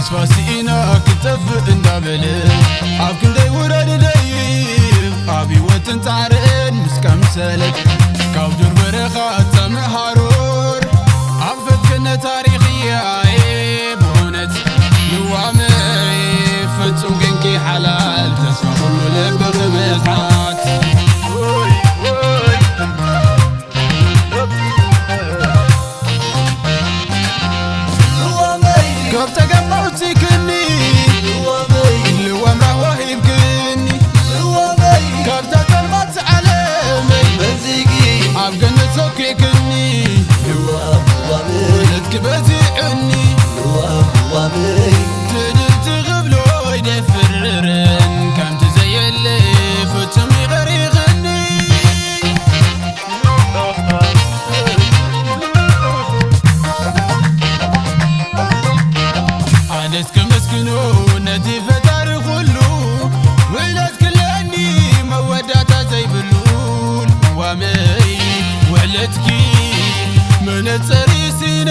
ተስፋ ስኢና ክትጠፍእ እንዳበለ ኣብ ክንደይ ውረድ ደይብ ኣብ ህይወትን ጻዕርን ምስ ቀምሰለት ካብ ዱር በረኻ ተመሃሮር ኣብ ፈትክነ ታሪኽ እያየ ብእውነት ልዋመይ ፍጹም ግንኪ ሓላል ተስፋ ኩሉ ልቢ ክምትሓት ካብ ጸገም ኣውጺክኒ ልዋም ራህዋ ሂብክኒ ካብታ ጸልማት ዓለመይ ኣብ ገነት ሰኪዕክኒ ልዋም ልዋመይ ክትክበዚዕኒ ልዋም ልዋመይ ትድል ትኽብሎ ይደፍርርን ከምቲ ዘየለ ፍጹም ይቐሪኽኒ ኣነስ ከመስግኖ ነቲ ፈጣሪ ኩሉ ውዕለት ክለኒ መወዳእታ ዘይብሉ ልዋመይ ውዕለትኪ መነጸሪ ስነ